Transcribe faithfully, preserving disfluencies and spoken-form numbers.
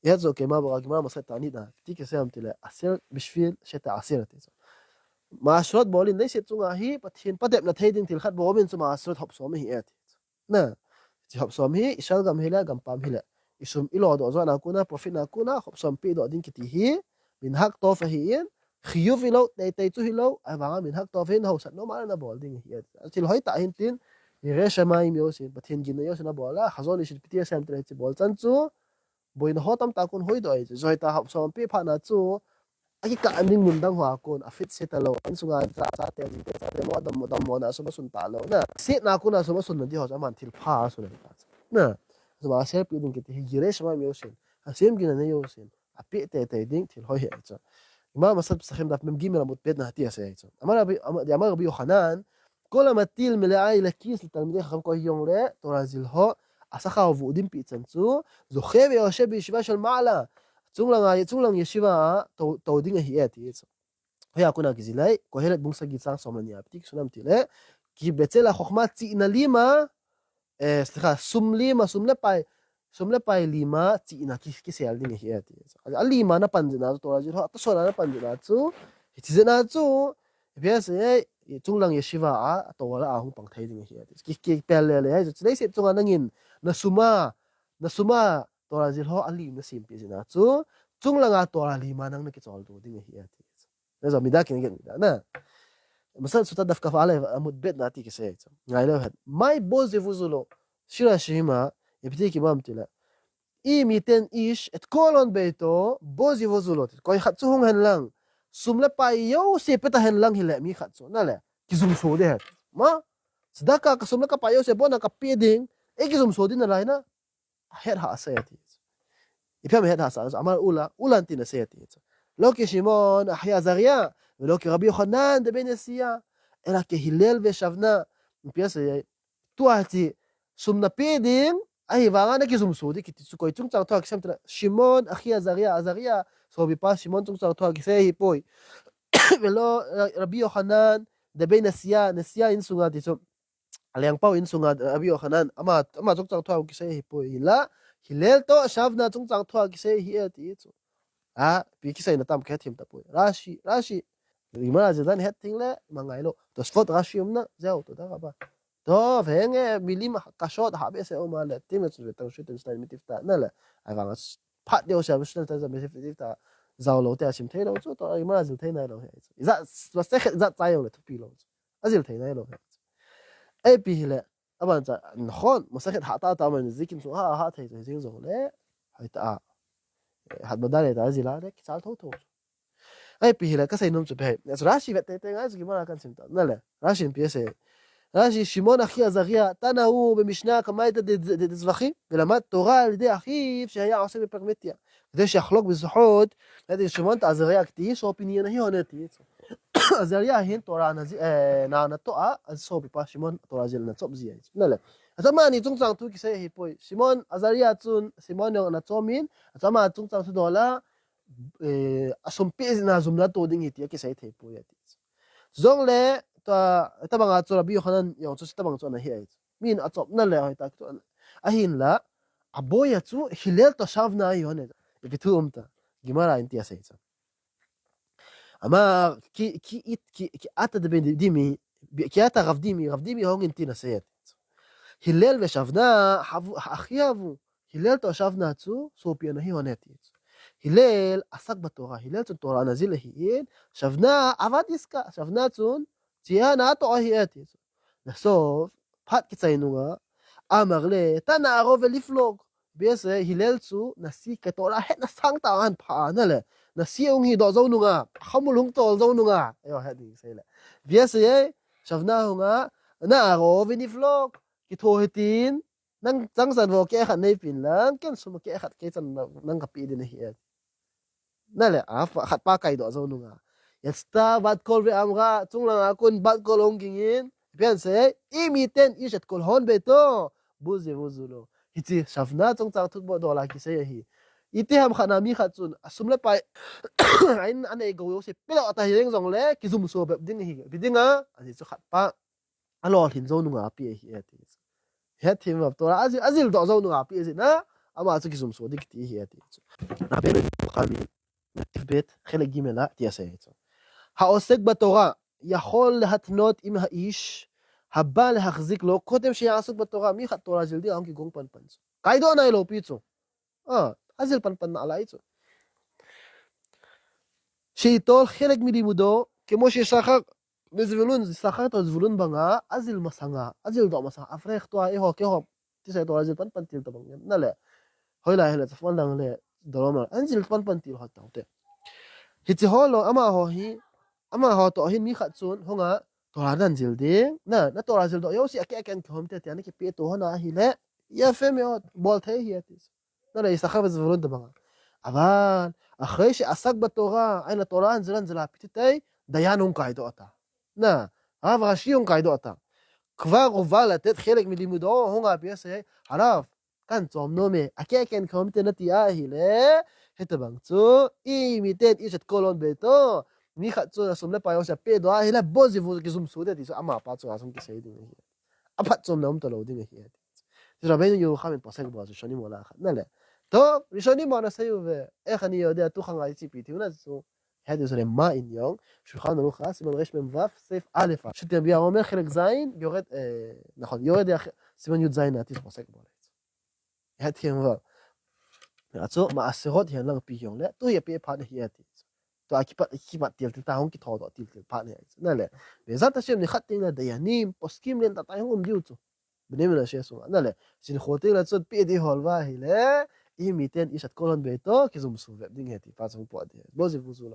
Hiche keima banga Gemara Masajet Ta'anit a, ti kisei ham tile, aser bishvil sheta'aser ti. Ma'asrot bol in leiset chunga hi, Pathen patepna thei ding thil khat bol in chu ma'asrot hop som ahi e ti. Na, hiche hop som hi, Israel gam hile, gampam hile. I sum i lodoh jou na kona, profit na kona, hop som pedoh ding kiti hi, minhag tov ahi in, chiyuv ilou, teitei chu hilou, ahivanga minhag tov ahin, hausat nom a nabol ding ahi e. Thil hoitah ahin tin, ירא שמים jousen, Pathen ginna jousen abol a, Hazon Ish in ipi ti asei ham tile hiche bol chan chu, boina ho tamtah a kon hoidoh ahi chu. Hoitah hop som pe phat na chu, akikah ding mun dang hoa kon, afit se talou, insunga cha, chate, jite, chate, mo, dam, dammo na sum asun talou na. Setna kona sum asun na di ho chu aman thil pha asun ahi ta chu. Na, sum aser pe ding kiti hi ירא שמים jousen, Hashem ginna nei jousen, ape teitei ding thil hoi ahi chu. Gemara Masajet Pesachim daf mem gimel amud bet na ti asei ahi chu. אמר רבי, אמר, אמר רבי יוחנן, כל המטיל מלאי לכיס לתלמידי חכמים, koi hijongle Torah zil ho asakha u vuh dimpeh chan chu, זוכה ויושב בישיבה של מעלה, chunglang a, chunglang yeshiva a tou, tou ding ahi e ti chu. Hoiya kona kijil ai, Kohelet bung sagi chang som le ni a, ipi ti kisun ham tile, כי בצל החכמה ציינה לימה, eh, סליחה, sum lima, sum le pai, sum le pai lima, ציינה ki, kisel ding ahi e ti. A, alima na pan jeh na chu, Torah zil ho, atosot a na pan jeh na chu, hiche jeh na chu, ipi asei, chunglang yeshiva a, a Torah a hung pang thei ding ahi e ti. Ki, kipel lele ahi chu, leiset chunga nangin, na sum a, na sum a, Torah zil ho alim na sempeh jeh na chu, chunglang a Torah lima nang na kichol doh ding ahi e ti. Na jo mida kin get mida na. Masajet Sota daf kaf aleph amud bet na ti kisei chu. Ngai leu hen. מאי בוז ובוזו לו. שיר השירים a, ipi ti kibol ham tile, אם ייתן איש את כל הון ביתו, בוז ובוזו לו. Koi khat chu hung hen lang, sum le pai jouse pe ta hen lang hile mi khat chu, na le, kijumso ding ahi. Ma, tzedakah ka sum le ka pai jouse bon a kape ding, ei kijumso ding nalai na. Ahet hahsa e ti. Ipi ham ahet hahsa, אמר אולה, אולה in tin asei e ti. לא כשמעון אחי עזריה, ולא כרבי יוחנן דבי נשיאה, אלא כהלל ושבנה. Ipi asei, tua hiche sum na pe ding, ahivanga na kijumso ding kiti chu koi chungchang thu a kisei ham tile, שמעון אחי עזריה, עזריה sopipa Shimon chungchang thu a kisei ahipoi. ולא רבי יוחנן דבי נשיאה, נשיאה insunga ti chu, alengpau insunga רבי יוחנן, ama, ama chungchang thu a kisei ahipoi, hinla, הלל toh שבנה chungchang thu a kisei ahi e ti chu. A, ipi kiseina tam kahethem tapoi. Rashi, Rashi. Gemara jil dan het thing le, ma ngai lou. תוספות Rashi umna, זהו, תודה רבה. טוב, henge, milim קשות, habehseh um a le, ti me chu vetang shu ten stain mi tifta, na le. Ahivanga, phat deu sia, shu ten stain mi tifta, jao lou te a sim thei lou chu, to, Gemara jil thei nai lou he. Ijat, Masajet ijat chai jong le, thupi lou chu. Ajil thei nai lou he. Ipi hile, aban cha, נכון, Masajet hatah tah man, zikin chu, ha, ha, thei chu, jing jong le, hoitah a. Hatbada le ta, jil a le, kichal tho tho. Ipi hile, kasei nom chu ipi ham. Rashi vet teitei ngai chu Gemara kan sim ta. Na le, Rashi in ipi asei. Rashi, שמעון אחי עזריה, תנא הוא במשנה קמייתא ד-, ד-, ד-, דזבחי, ולמד תורה על ידי אחיו שהיה עוסק בפרמטיא. כדי שיחלוק בזכות, שמעון ועזריה kiti hi sopi ni ana hi hon e ti. Azaria hin Torah na ji, eh, na, na toh a, asopipa Shimon Torah jil na chop ji ahi. Na le. Achu amani chungchang thu kisei ahipoi. Shimon, Azaria chun, Shimon jong ana chom in, achu ama chungchang thu dol a, eh, asum pe jeh na jum na to ding ahi ti akisei thei poi ati. Jongle, ta, tabang a chu Rabbi Yochanan jong chu tabang chu ana hi ahi. Min achop na le hoi ta chu ana. Ahinla, aboi a chu Hillel toh Shavna ahi hon e. Ipi thu um ta. Gemara in ti asei chu. אמר, כי, כי, כי, כי אתה דבן דימי, כי אתה רב דימי, רב דימי hung in tin asei ati. הלל ושבנה, האחי הוו, Hillel toh Shavna chu, sopi ana hi hon e ati. הלל עסק בתורה, Hillel chun Torah ana jil ahi in, שבנה עבד עסקה, Shavna chun, chia na toh ahi e ati. Lasof, phat kichai nunga, אמר לה, תא נערו ולפלוג. Bese, Hillel chu, nasi ka Torah hetna sangtah ahin pha na le. Nasi hung hi doh jou nunga, khamul hung tol jou nunga. Ayo, het ding sei le. Bese, Shavna hunga, נערו ונפלוג. Kitho hitin, nang changsan vo keh khat nei pin lang, ken sum keh khat kei chan nang ka pe ding ahi e. Na le, a, khat pa kai doh jou nunga. יצתה בת קול ואמרה, chung langa kon בת קול hung ging in, ipi asei, אם ייתן איש את כל הון ביתו, בוזו ובוזו לו. Hiche, Shavna chungchang thu bol dola kisei ahi. Itiham khat na mi khat chun, asum le pai, ahin, anei gou jouse, pe lou ata hi jeng jongle, kijumso bep ding ahi, ipi dinga, ajeh chu khat pa. Alolhin jou nunga ape ahi e ati. Hethem vap Torah ajil, ajil doh jou nunga ape ahi na. Ama chu kijumso ding kiti ahi ati chu. Rabbeinu Yochanan, Netiv Bet, חלק ג' a, tia asei chu. העוסק בתורה, יכול להתנות עם האיש, הבא להחזיק לו, קודם שיעסוק בתורה, mi khat Torah jil ding ahung kigong panpan chu. Kaidoh nailou pi chu. Ah, ajil panpan nalai chu. שייטול חלק מלימודו, כמו שיששכר וזבולון, יששכר toh Zvulun banga, ajil masanga, ajil doh masanga, אברך toh eiho, keiho, tisei Torah jil panpan til tobang, nale. Hoilai hileh, chapang dang le, doh lou ma, ajil panpan til ho tau te. Hiche ho lou, amaho hi, amaho toh hin mi khat chun, hunga, Torah nan jil ding, na, na Torah jil doh jouse, akeh akeh in kihom te, tia na kipe to ho na ahileh, יפה מאוד, bol thei ahi ati. Nale, יששכר וזבולון tobanga. אבל אחרי שעסק בתורה, ahina Torah jil, jil a pi ti tei, דיין hung kaidoh ta. Na, רב ראשי hung kaidoh ta. כבר הובא לתת חלק מלימודו, hunga pi asei, הרב, kahin chom nom e, akeh akeh in kihom te nati ahileh, hitobang chu, אם ייתן איש את כל הון ביתו, mi khat chun asum le pai jouse apedoh ahileh, בוז יבוז, kijumso ding ati chu, amapa chunga jong kisei ding ahi. Aphatchomna um talou ding ahi ati. Chu Rabbeinu Yochanan in posek bol chu ראשונים ho lah a khat, nale. טוב, ראשונים ho ana sei uve, איך אני יודע, tu khang a iche pi thei u na chu. Hiti chu le מה עניון, שולחן ערוך, סימן רמ"ו, סעיף א', שתייה ביאה אומר חלק ז', יורד, אה, נכון, יורד סימן י"ז, ati posek bol. Hiti chu, מעשרות hihen lang pi hijongle, tu hi apeh phat ahi ati. Tu a kipat, kipat til til ta, hung kithodoh til til phat ahi. Nale, בעזרת השם, nikhat teng le, דיינים, פוסקים len tah tah hung um diu chu. בני מנשה sunga, nale, sin kho teng le chun pe ding hol uva ahileh, אם ייתן איש את כל הון ביתו, kijumso vep ding ahi ti, pa chu hung pot ding. בוז יבוז lou.